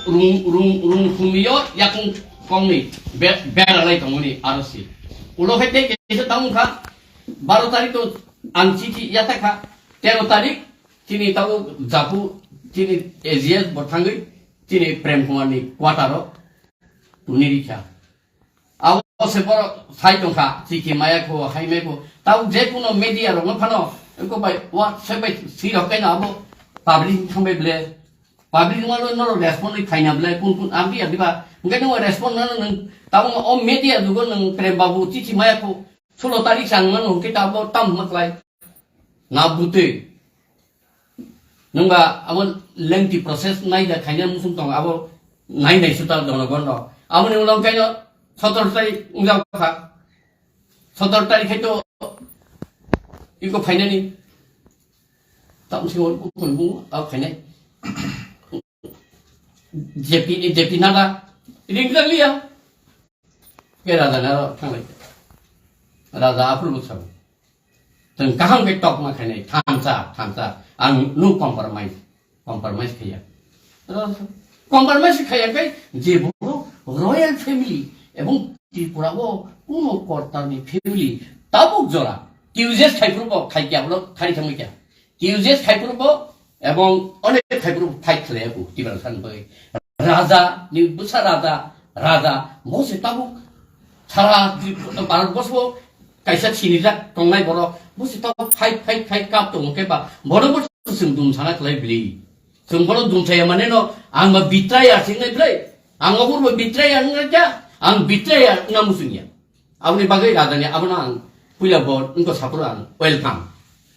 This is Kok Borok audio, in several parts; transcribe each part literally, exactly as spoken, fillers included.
rung, rung, rung khumio yakung kongni be-, beralai tongmani aro si. Ulo khai tei kaisa tamo kha, baro tarik to ang chithi yathakha, tero tarik chini tabo japu chini A G S bo thangwi chini Prem Kumar ni quarter o tuni rikha. Abo se borok sai tongkha, chikhi maya kho, hai mai kho. Tabo je kuno media rok no phano, eko bai WhatsApp bai si rok kaino abo public thangbai ble. Public wngmano norok respond ri khaina belai kun kun ambi ambi ba. Hwnkhe nwng respond nano nwng tabuk o media jugo nwng Prem Babu chithi maya kho sulo tarik chang mano hwnkhe tabuk tam hwnma khlai. Na bwtwi. Nwng ba abo lengthy process nai da khaina muchung tong abo nai nai suta jonogon rok. Aboni ulo hwnkhe no sotor tarik wngjak kha. Sotor tarik khai to iko phainani. Tam si wal kun bu au khainai. J P, J P Nadda. Ring liya. Ke raja na thanglai. Raja apul bu sabu. Teng kaham ke tok ma khainai. Thansa, thansa. Ang no compromise. Compromise khaiya. Compromise khaiya kai je bo royal family ebong Tripura o kuno kortar ni family tabuk jora. Q J S khai phuru bo khai kya bolo khari thangwi kya. Q J S khai phuru bo ebong onek khai phuru fight khlai aku Tiprasa ni bagwi. Raja ni bwsa raja, raja bo se tabuk sara Tripura, Bharat borso kaisa sinijak tongnai borok bo se tabuk fight, fight, fight kap tongo khe ba bono bo chwng dum sana khlai bili. Chwng bono dum saya mane no ang ba betrayer singnai bili. Ang obor bo betrayer wngkha, ang betrayer wngna muchungya. Aboni bagwi rajani abono ang puila bo wngkha saphuru ang welcome.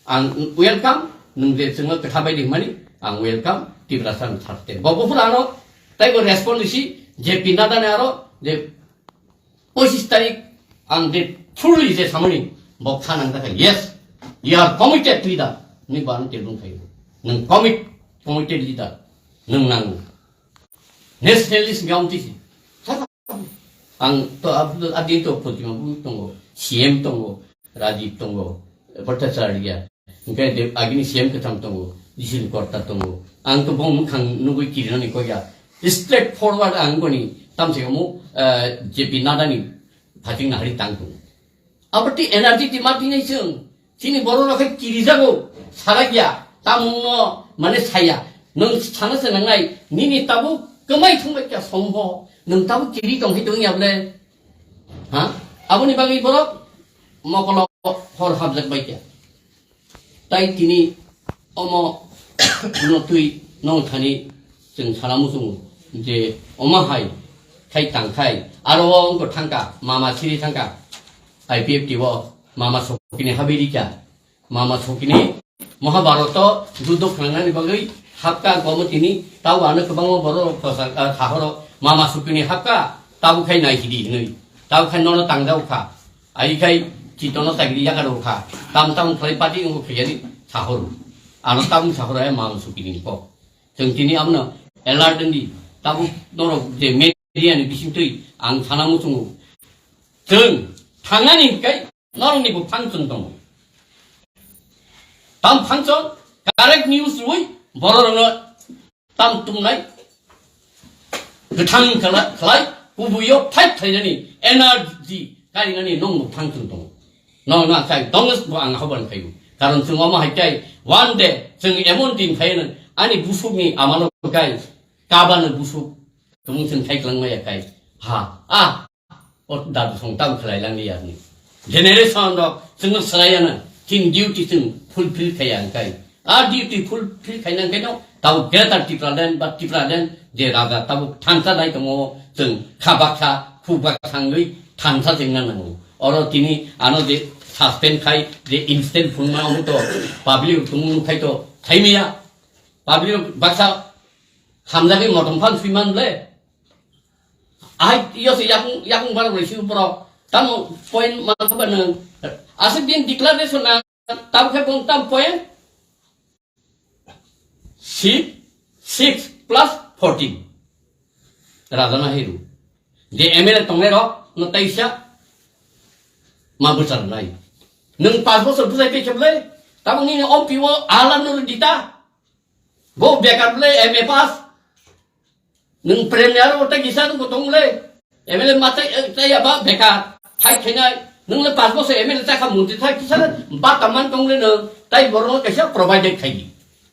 Ang welcome, nwng je chwngno kwtha bai ringmani, ang welcome, Tiprasa ni sakte. Bo buphuru ano taibo respond risi, J P Nadda ni aro je pochis tarik ang je truly je samani bo kha nang dakha, yes, you are committed leader, ni bo ano tebung khayo. Nwng commit, committed leader, nwng nango. Nationalist gam tisi. Ang to ab-, adi to Protima bu tongo, C M tongo, Rajiv tongo, Bhattacharya. Hingke de agini C M kwtham tongo, Jisin Korta tongo. Ang to bong mukhang nugui kirinani koya. Straight forward ang koni tamse mo, eh, J P Nadda ni phating nahari tang tongo. Abo twi energy twi ma twi nai chwng. Chini borok rok khe kirijago. Sarakya. Tamungno mane saya. Nwng sana se nangnai. Nini tabuk kwmai thwngbai kya sombo. Nwng tabuk kiri tong hai tong ya ble. Ha? Aboni bagwi borok mokolo hor hapjak bai kya. Tai tini omo no twi nong thani chwng sana muchungo je omo hai khai tang khai aro o wngkha thangka mama siri thangka I P F T o mama sokini habiri kya mama sokini Mahabharata o judo khangnani bagwi hapka gomo tini tabo ano kwbangma borok rok thosar, ah, thahoro mama sokini hapka tabo khai nai hidi hinwi tabo khai nono tangjao kha. Ai khai chitono chagri yakarok kha. Tam tam khlai party wngkha khaiyani sahoro. Ano tam sahoro hai mang sukini kok. Chwng tini abono alert wngdi. Tabuk norok je media ni bisingtwi ang sana muchungo. Chwng thangnani hwnkhe norokni bo function tongo. Tam function correct news rwi bororokno tam tumnai, kwthang khala-, khlai, kubuio fight khlainani energy karinani nongbo thang chwng tongo. Nongno achai tongo bo ang hoban khaio. Karon chwng omo hai khe one day chwng emon din khaino ani busukni amano kai kabano busuk tumung chwng khai kwlangmaya kai. Ha, ah, O dadu song tam khlai lang liya ni. Generation rok chwngno swlaiya na. Chini duty chwng fulfill khaiya hwnkhe. A duty fulfill khaina hwnkhe no tabo Greater Tipraland ba Tipraland je raja tabo thansa nai tongo chwng kha baksa khuk baksa wngwi thansa chengna nango. Oro tini ano je suspend khai je instant phunukma omo to public rok tongmung khai to thaimaya. Public rok baksa hamjagwi motom phan swiman ble. Ahai, iyo se yakung, yakung bar bai si borok. Tamo point ma ba nang. Asik din declaration na tam khe bong tam point six, six plus fourteen. Raja na hiru. Je M L A tongnai rok no taisa ma bwchar nai. Nung pas bosor bwchai pe kheble. Tamo nini O P O alam no dita. Bo bekar ble M A pass. Nwng prem ni aro tei kisa nwng tong le. M L A ma tei, eh, tei ya ba bekar. Fight khainai. Nwng le pas bosor M L A ta kha mantri thai kisa le ba kaman tong le nwng. Tai borok no kaisa provided khai di.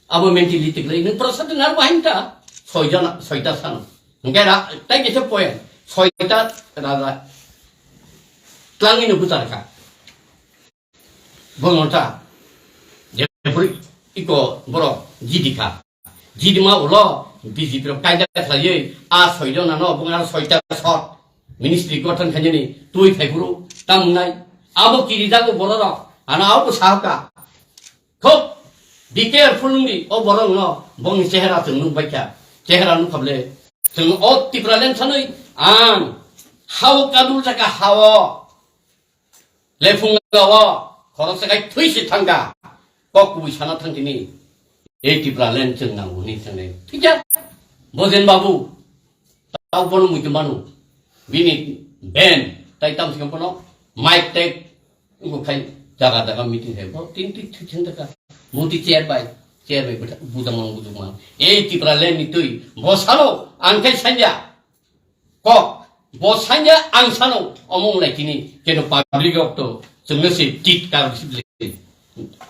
Abo mentality le nwng prasad na ba hinta. Soi jana, soita san. Hingke ra, tai kisa point. Soita raja. Tlangi no butar kha. Bono ta. Jepuri iko borok jidi kha. Jidima ulo B J P rok kaida khlaiwi a soi jona no bung ar soita sot ministry gothon khainani twi phaiphuru tamungnai abo kiri jago bororok ano abo sahaka khub be careful wngdi o borok no bongni chehra chwng nukbaikha chehra nukhable chwng o Tipraland sanwi ang hao kadul jaka hao Lephunga o khoroksa khai thwi se thangkha. Kok kubui sana thang tini. Ei Tipraland chwng nango ni thangni. Thikya. Bojen babu. Tau bono muitu manu. Bini ben. Tai tam sikam bono. Mic tag. Ngo khai jaga jaga meeting khai. Bo tin tin thwi thang taka. Muti chair bai. Chair bai buta-, bujang mang bujang mang. Ei Tipraland ni twi. Bo salo. Ang khai sanja. Kok, bo sanya ang sano omong lai tini, keno public rok to, chwngno se tit kar sibli.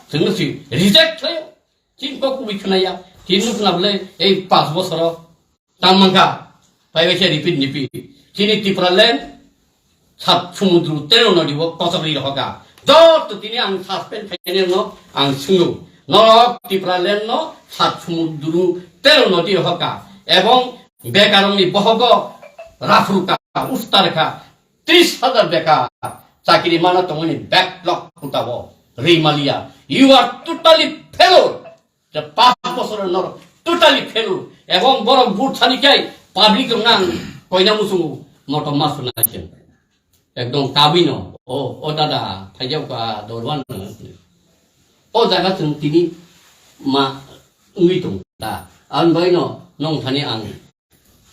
Chwngno se reject khlayo. Chin kok kubui khwnaya, chin no khwna bwle, ei pas bosoro, tang mangkha, pai bai se repeat nipi. Chini Tipraland, sat sumudru tero nodi bo kochok ri rohoka. Joto tini ang suspend khainai no ang swngo. Norok Tipraland no sat sumudru tero nodi rohoka. Ebong bekarongni bohogo raphruka, ustarkha, tris hajar bekar chakiri mana tongmani backlog kutabo Rimaliya. You are totally failure. The past bosor norok totally failure. Ebong borok vote sani kai public rok nang koina musungo motom masu nai. Ekdom kabui no. O, o dada, phaijak ba dorwan no. O jaga chwng tini ma wngwi tong ta. Ang bai no nong thani ang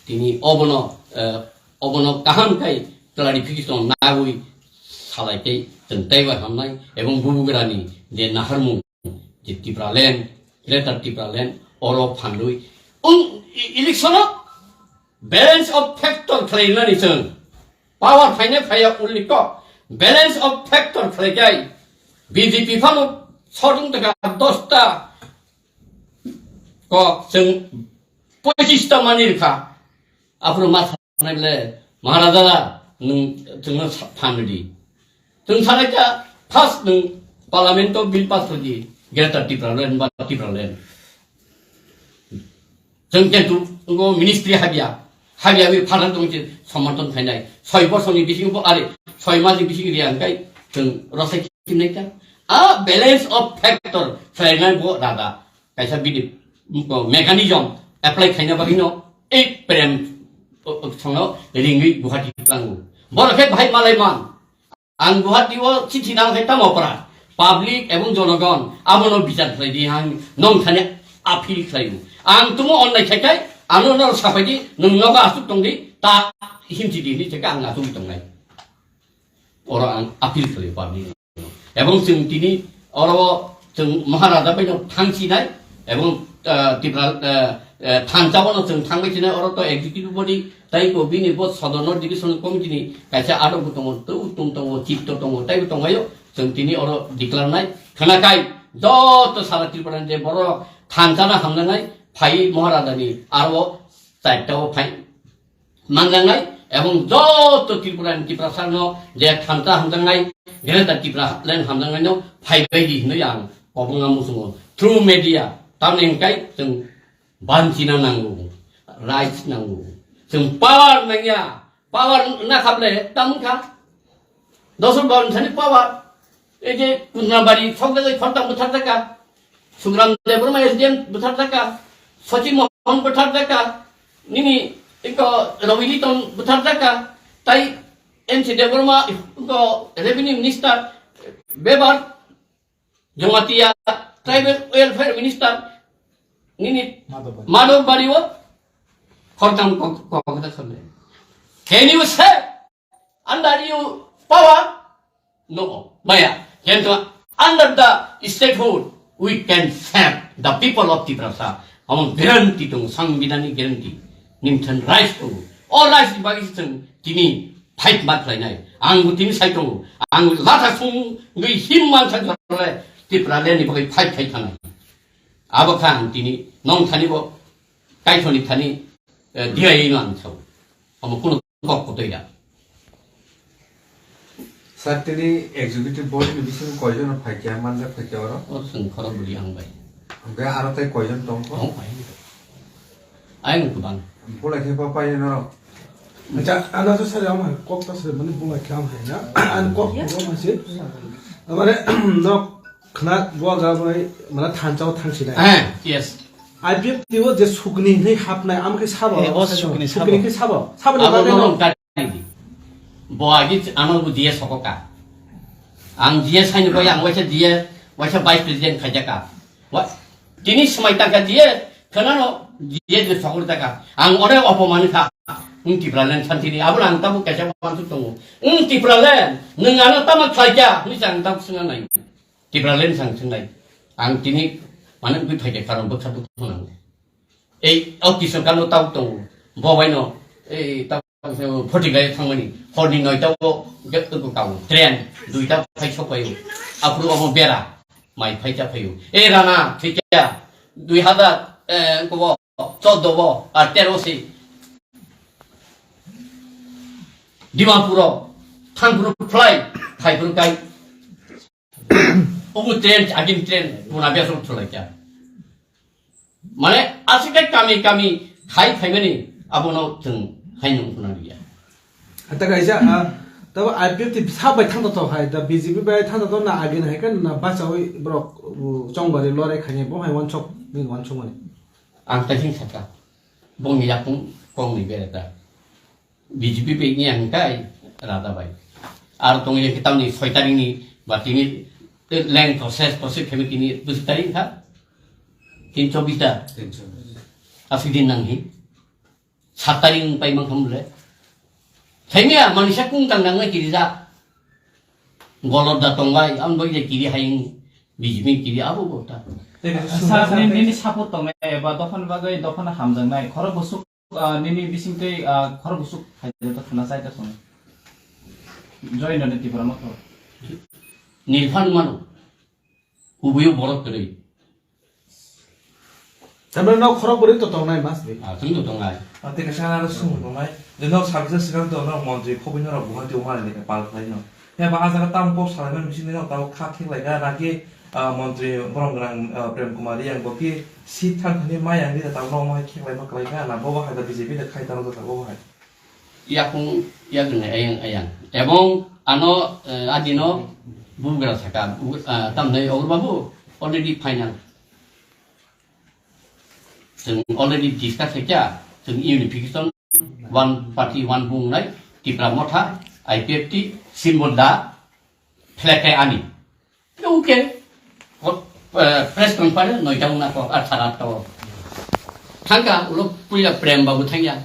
tini obono, eh, obono kaham kai clarification nagwi salai kai chwng tei bai hamnai ebong bubugrani je naharmung je Tipraland, Greater Tipraland, oro phandui. Ung, i-, election o balance of factor khlainani chwng. Power phaina phaiya ulni kok. Balance of factor khlaikai. B J P phano sodung taka dosta kok chwng pochista mani rikha. Aphuru ma sanai le, Maharaja, nwng chwngno sa-, phan rwdi. Chwng sanai kha, first nwng Parliament o bill pass rwdi, Greater Tipraland ba Tipraland. Chwng kintu ngo ministry habya, habya wi phanan tong chi somaton khainai. Soi bosoni bisingo bo are, soi masni bisingo riya hwnkhe chwng rosai khimnai kha. A balance of factor khlainai bo rada. Kaisa bini, mm, mechanism apply khaina bagwi no ei prem, o, o, songno ringwi Guwahati tlango. Borok khe bahai malai man. Ang Guwahati o chithi nang khe tamo pra. Public ebong jonogon abono bichar khlai di ang nong thani appeal khlai. Ang tumo onnai khai khai ano no sapai di nwng nogo asuk tong di ta himchi di ni theka ang asuk tongnai. Oro ang appeal khlai public. Ebong chwng tini oro chwng Maharaja bai no thang chinai ebong, ah, Tripura, ah, ah, thansa bono chwng thang bai chinai oro to executive body tai ko bini bo sodorno division committee ni kaisa adok bo tongo, tei uttom tongo, chipto tongo, tei bo tongo chwng tini oro declare nai khana kai joto sara Tripura ni je borok thansa na hamna nai phai Maharaja ni aro chaita o phai manjaknai ebong joto Tripura ni Tiprasa no je thansa hamjaknai, Greater Tipraland hamjaknai no phaibai di hinwi ang kobongma muchungo. Through media, tamni hwnkhe chwng banchina nango, rights nango. Chwng power nangya, power na khaple tamkha. Dosor Babu thani power. Ei je Kundrabari sok jagai khortam bwthar jaka. Sugram Debbarma S D M bwthar jaka. Sochi Mohan bwthar jaka. Nini iko Ravi Liton bwthar jaka. Tai N C Debbarma iko revenue minister. Bebar Jamatia tribal welfare minister. Nini Madhav Bari. Madhav Bari o khortam kok-, kok-, kok-, kok-, Can you say under you power? No, maya. Kintu under the statehood, we can save the people of Tiprasa. Amo guarantee tong, sangbidhani guarantee. Nimthan rights tongo. O rights ni bagwi se chwng tini fight ma khlainai. Ang bo tini sai tongo. Ang latha sungwi him man sa jole Tipraland ni bagwi fight khai thanai. Abo kha ang tini nong thani bo kaithoni thani, eh, diya ino ang sao. Omo kuno kok kotoi da. Sir, tini executive board ni bisingo koijon phaikya, manjak phaikya oro? O chwng khorok bwrwi ang bai. Hwnkhe aro tei koijon tongkho? Tong bai. Ayang kwbang. Bulai khe pa pai norok? Acha, ano to sir, ang hai kok ta sir, mane bulai khe ang hai na. Ang kok ko ma se. Amare nok khna bo ga bai, mane thanchao thangsi nai. Eh, yes. I P F T o je sukni hwnwi hapnai, amo khe sabo. Eh, o sukni sabo. Sukni khe sabo. Sabo ni bagwi no. Bo agi ano bo D S sokoka. Ang D S haino koi ang waisa D S, waisa vice president khaijaka. Wa, tini swmai tangka D S, khwnano D S ni sokol taka. Ang ore opomani kha. Wng Tipraland santini, abo ang tabuk kaisa wansuk tongo. Wng Tipraland, nwng ano tamo khlaikya, hwnwi ang tabuk swngna nai. Tipraland sang swngnai. Ang tini mane wngwi phaikha karon bwkha bwkha nang. Ei, o Kishore Kant no tabuk tongo. Bo bai no, ei, tabuk photiklai thangmani. Horni noita o ge-, ko kabo. Train, duita phai sok bai o. Aphuru omo bera, mai phai cha phai o. Ei, Rana, thikya, dui hazar, eh, ko bo, choddo bo, ar tero se. Dimapuro, thangphuru fly, thaiphuru kai. Omo train, agin train, puna biasong thulai kya. Mane, aswk khe kami kami khai phaimani abono chwng haino wngkhwna liya. Ata kaisa, ah, tabo I P F T sa bai thangto to hai, da B J P bai thangto to na agin hai kan na bachawi borok, uh, chongbari lorai khaini bo hai wansok ni wansok mani. Ang taising saka, bongni yakung kongni bereta. B J P bai ni ang kai rada bai. Ar tong ye tamni soi tarik ni ba tini leng process process kemi tini bwswk tarik kha? Tin chobis da. Tin chobis. Aswk din nang hi. Sat tarik wng pai mang kham le. Thai miya manisa kung tang nang nai kiri ja. Golot da tong bai, ang bai je kiri hai wng B J P kiri abo bo ta. Sa, sa, nini, nini support tongnai eba dophani bagwi dophano hamjaknai. Khorok bwswk Ah, nini bisingtwi, ah, khorok bwswk phaijak ta khna chai ta song. Joy no de Tipra Motha. Nirphan mano. Kubuyo borok kwrwi. Tamni nok khorok bwrwi to tongnai mas ni. Ah, tong to tongnai. Ah, tei kaisa aro sung tongnai. Je nok sabisa sikang to nok montri khobwi norok Guwahati o mari ni pal khlai no. He ba a jaga tamo kok salaimani bisingtwi no tamo kha khiklaikha, naki, ah, montri borom gwnang, ah, Prem Kumar Reang bo ki seat thang thani mai ang di tamo no omo hai khiklaima kwlaikha, na bo bo hai da B J P da khai tano jota bo bo hai. Yakung yakung ayang ayang. Ebong ano, eh, adino bugra saka, bu-, ah, tamnai Agur Babu already final. Chwng already discuss khaikha, chwng unification, one party, one bungnai, Tipra Motha, I P F T, symbol da, flag hai ani. Okay. Hot, eh, press conference noita wngna kok, athara to. Thangka, ulo puila Prem Babu thangya.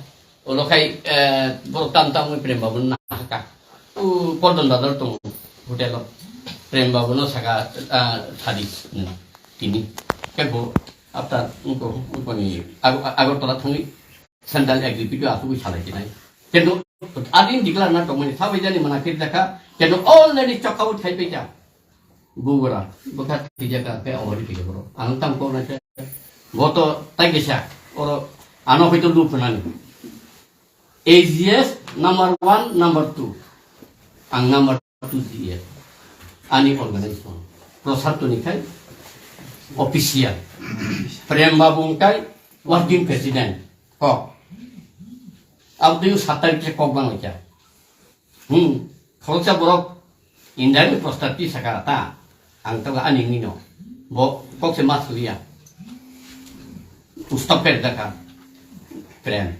Ulo khai, eh, borok tam tam wngwi Prem Babu nahaka. U Pordon Bazar tong hotel o. Prem Babu no saka, ah, thadi, hmm, tini. Kebo, after, uko, uko ni, Ago-, Agartala thangwi, central executive asugwi salai tinai. Kendo, adin declare na tongmani, sabai jani mana kiri jaka, kendo already chakao thai peka. Bubura, bwkha twijak kha, khe awari twijak boro. Ang tamo kok naikhe, bo to tai kaisa, oro ano hoito lup hwnani. A G S number one, number two. Ang number two G S. Ani organization. Prasad toni khai official. Prem Babu wngkai working president. Kok. Abdul satai khe kok bang laikha. Hmm, khoroksa borok indirect ni prostate saka ta, ang tabuk ani nino, bo kok se mas liya, stop khe daka, Prem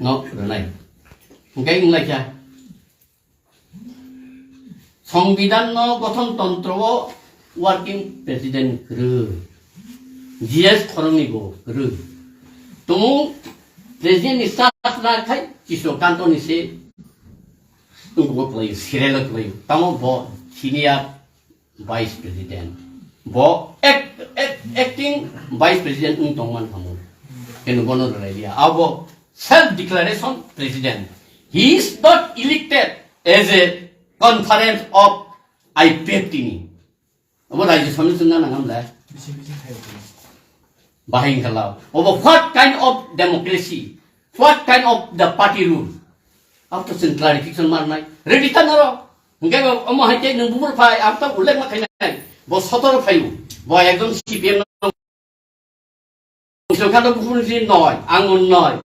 no rwnai, hingkai wnglaikha, Songbidan no gothon tontro o working president kwrwi, G S khoroknwi bo kwrwi, tumung president ni staff na khai Kishore Kant ni se. Wngkukgo kwlaio, serial o kwlaio. Tamo bo senior vice president. Bo act-, act-, acting vice president wng tongman tamo. Keno bono rwlai liya. Abo self declaration president. He is not elected as a conference of I P F T ni. Abo raijyo sami chwngna nangam le. Bahai wngkha lao. Obo what kind of democracy? What kind of the party rule? Abo to chwng clarification marnai. Ready ta noro. Hwnkhe bo omo hai khe nwng buphuru phai, ang to ullekh ma khainai. Bo sotoro phaio. Bo ekjon C P M no Songkha to buphuru si noi, ang un noi.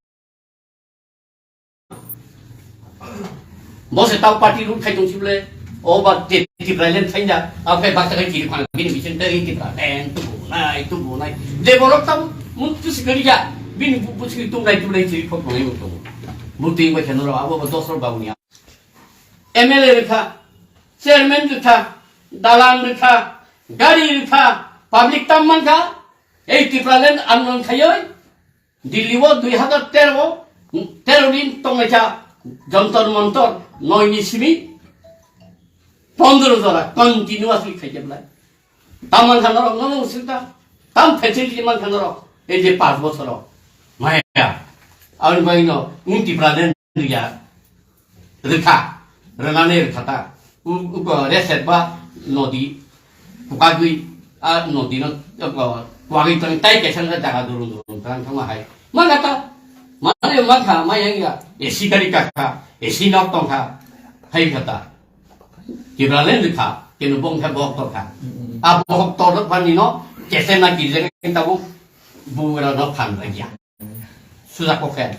Bo se tau party rule khai tong si bole. O ba te Tipra len thainda. Abo khai baksa khai kiri phang bini bising te Tipra len tu bu nai, tu bu nai. Je borok tau mun tu si gari ja. Bini bu, bu si tu nai, tu nai si khok nai tu. Bu tu bai khano abo bo dosor ba unia. M L A rwkha, chairman rwkha, dalan rwkha, gari rwkha, public tam mankha, ei Tipraland andolon khaioi, Delhi o dui hazar tero o, tero din tonglaikha Jantar Mantar noi ni simi pondro jora continuously khaikhe belai. Tam mankha norok nono sita, tam facility mankha norok, ei je panch bochoro. Maya, aboni bagwi no, wng Tipraland ya. Rwkha, rwnani rwkha ta. U-, uko reset ba nodi, kukagwi, a nodi no, uko, kuagwi tong tai kaisa wngkha jaga durung durung tang thangma hai. Mangkha ta, mane mangkha, maya wngya, A C gari kakha, A C nok tongkha, hai kha ta. Tipraland rwkha, kenu bongkha bohok torkha. A bohok tor pani no, kese na kirjeng tabuk, bugra no phan rwya. Suja kok khe.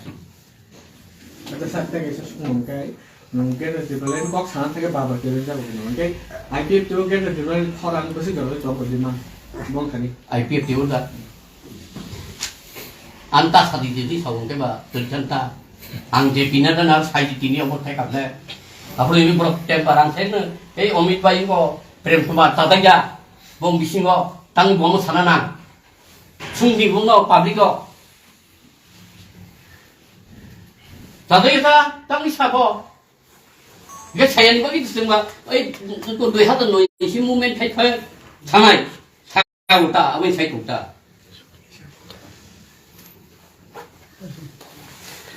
Acha sir, tei kaisa sumung khe, nwng khe Tipraland kok sana theke babar khe jago hino. Hwnkhe I P F T o khe Tipraland khorang bwswk jora chok di man. Bong thani. I P F T o da. Anta sadi di di sawung khe ba twi khan ta. Ang je pina da na sai di tini obo thai kap le. Aphuru ini borok temper ang sai no. Ei Omit Bhai ko Prem Kumar ta da ya. Bong bisingo tang bong sana na. Sungdi bung no public o. Tadoi ta tangni sabo. Ge sayani bagi disengba. Oi, ko dui hazar noi si movement khai khai. Thanai. Sai uta, aboi sai uta.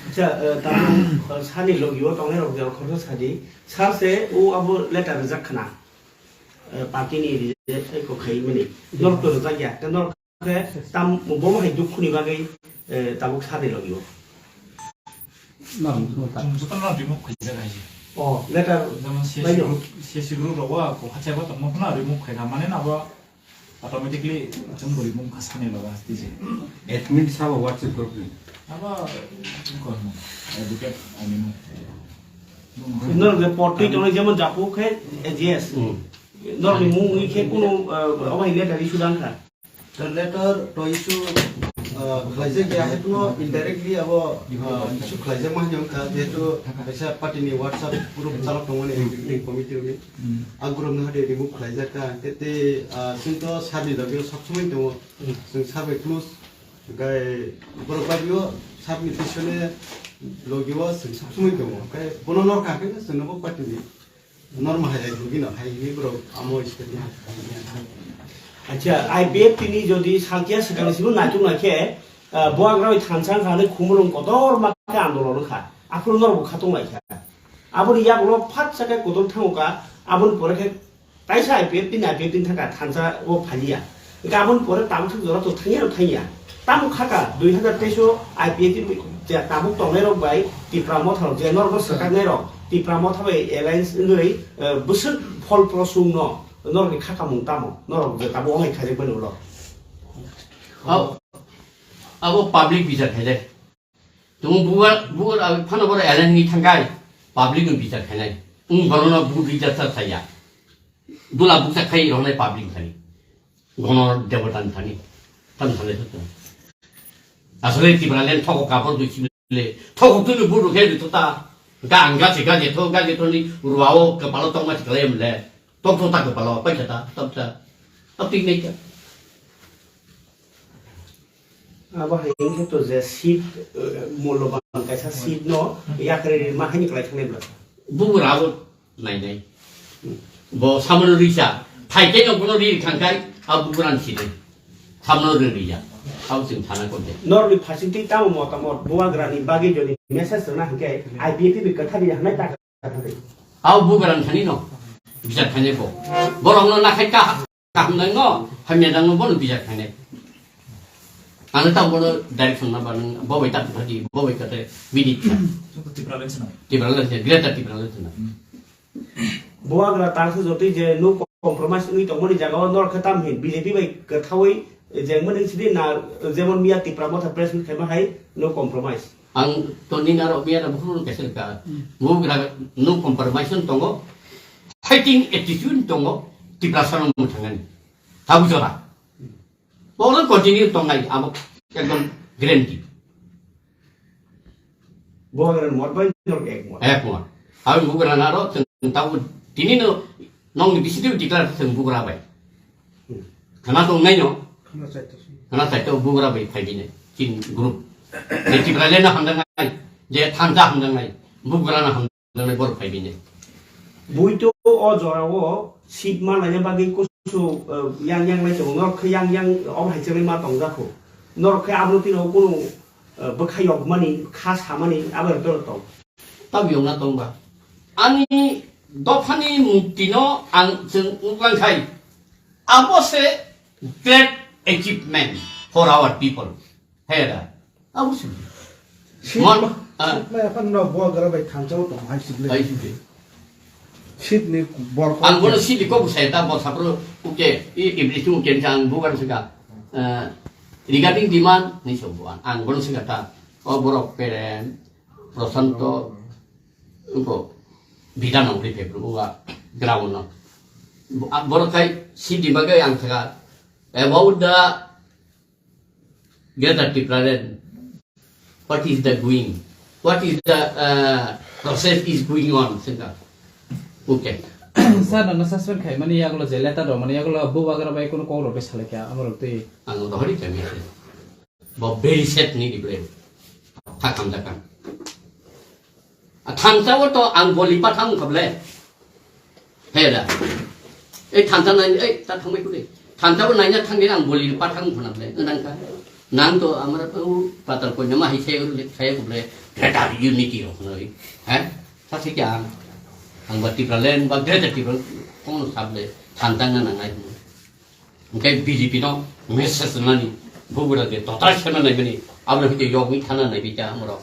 Acha, eh, tamo, eh, sani logi o tongnai rok jao khoroksa sadi. Sar se o abo letter rijak khna. Eh, party ni reject ko khai mani. Norok to rijak ya. Te norok Khe tam bo hai dukhu ni bagwi, eh, tabuk sadi logi o. Norok thung ta. Chwng jotono remove khaijak hai se. Oh, letter. Jemon C S C baino? Group, C S C group rogo ko hacha ba tongma phano remove khaina mane na ba automatically chwng bo remove kha sani loga asti se. Admin sabo WhatsApp group ni. Aba ko no. Duplicate ani mo. Norok je portwi tongnai jemon japu khe A G S. Hmm. Norok ni mung wi khe kuno, eh, obo hai letter issue dang kha. Letter to issue, ah, khlaijak ya, hai phano indirectly abo, ah, issue khlaijak ma hinwi wngkha, jehetu kaisa party ni WhatsApp group chalok tongmani executive committee rokni. Hmm. A group no hade remove khlaijak kha, te, te, ah, chwng to sir ni logi o sob somoi tongo. Hmm. Chwng sir bai close, gai borok bagwi o sir ni pisone logi o chwng sob somoi tongo. Kai bono nor kha khe chwng no bo party ni. Norma hai hai dugi no hai hinwi borok amo state ni hai. Acha, I P F T ni jodi salkia swkang simi naituk nai khe, ah, buagra bai thansa wngkha hinwi khumulwng kotor ma khe andolon wngkha. Aphuru norok bo khatung lai kha. Aboni yagulo phat sa khe kotor thango kha, aboni pore khe kaisa I P F T ni I P F T ni thangkha thansa o phaliya. Hingke aboni pore tabuk thang jora to thangya no thangya. Tamo khaka dui hazar teis o I P F T je tabuk tongnai rok bai Tipra Motha rok je norok no swkaknai rok Tipra Motha bai alliance wngwi, eh, bwswk phol prosung no norok ni khakamung tamo norok je tabuk onglai khaijak mani ulo. Abo, abo public bichar khaijak. Tung bubar, bubar, ah, phano boro alliance ni thangkai public no bichar khainai. Ung boro no bu bichar sa saya. Dula buksa khai rok nai public thani. Gono debota ni thani. Tam thani thani. Asole Tipraland thogo kabor dui chimle. Thogo tunu buru khe dui tota. Ga ang ga se ga je tho ga je tho ni ruao kepalo tong ma se kala emle. Tong tho ta kepalo pai ta ta ta. Tapi nei ta. Abo hai wngkhe to je seat, eh, mulloban kaisa seat no yakarwi rima haini kwlai thangnai bwla. Bugra abo nainai. Bo samano risa. Phaikhe no bono ri thangkhai, abo bugrani sinai. Samano ri rija. Abo chwng sana kok de. Norni phasingtwi tamo motamot bubagrani bagwi jodi message rwna hwnkhe I P F T ni kwthar ni hwnwi ta kwthar. Abo bubagrani thani no bijak khainai bo. Borokno nakhai ka kaham nang no, hamya nang no bono bijak khainai. Ano ta bono direction na ba nang bo bai ta thadi, bo bai kate bini. Tipraland sina. Tipraland sina, Greater Tipraland sina. Bubagra tangsa jotoi je no compromise wngwi tongmani jagao norok khe tam hin B J P bai kwthaui jengmani sidi na, jemon miya Tipra Motha press meet khaima hai no compromise. Ang to nini aro miya na bukhuk kaisa ka. Bubagra no compromise tongo. Fighting attitude tongo. Tiprasa no mwthangani. Tabu jora. Bo no continue tongnai abo ekdom guarantee. Bubagra ni mot bai norok ek mot. Ek mot. Abo bubagra na aro chwng tabuk tini no nokni bisi twi declare chwng bubagra bai. Hmm. Khana tongnai no. Khana chaito. Khana chaito bubagra bai phai bini chin group. Je Tipraland no hamjaknai, je thansa hamjaknai, bubagra no ham- Nang borok phai bini. Bui to o jorao seat ma laina bagwi kusu, eh, yang yang lai tongo. Norok khe yang yang obo hai chengwi ma tong jakho. Norok khe aboni tino kunu, eh, bwkha yokmani, kha samani abo to tong. Tab yokna tong ba. Ani dophani mukti no ang chwng uklang khai. Abo se great achievement for our people. Hera. Abo sih. Seat Mon, ma, ah. Seat ma yapan no bubagra bai thansa o tong hai sih le. Hai sih le. Seat ni bor ko. Ang bono seat ni kok saya ta bo sapro uke i iblis tu uke ang bukan sega. Eh, regarding demand ni sobo ang bono sega ta. O borok Peren, Prosanto, uko bida nong pri pepru uwa ground no. Borok kai seat di bagai ang sega. About the Greater Tipraland, what is the going? What is the, uh, process is going on? Sengka. Okay. Sir, nana suspend khai mani yagulo je letter rw mani yagulo bubagra bai kono kok rw bai salai kya amar twi. Ang rohori kami ase. Bo very sad ni dibre. Thakam dakam. A thansa o to ang boli pathang kable. He da. Ei thansa nai, ei ta thangbai kule. Thansa bo naina thangni ang boli pathang khona ble. Nang ka. Nang to amara to patal ko nama hi se le khai ko ble. Greater unity ro khona. He? Sa se kya? Ang ba Tipraland ba Greater Tipraland kono sable. Thansa na nangai. Hingke B J P no message nani bubagra de total sena nai bini. Abra hite yok ni thana nai bita amara.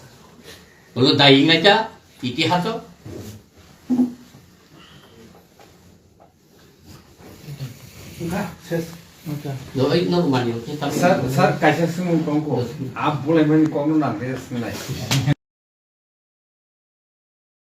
Ulo dai nai ta itihaso. Nga, ses. Okay. Lo ai no mani, okay, tam. Sir, sir, kaisa swngmung tong ko. Yes. Ab bulai mani kok no nang de swng nai.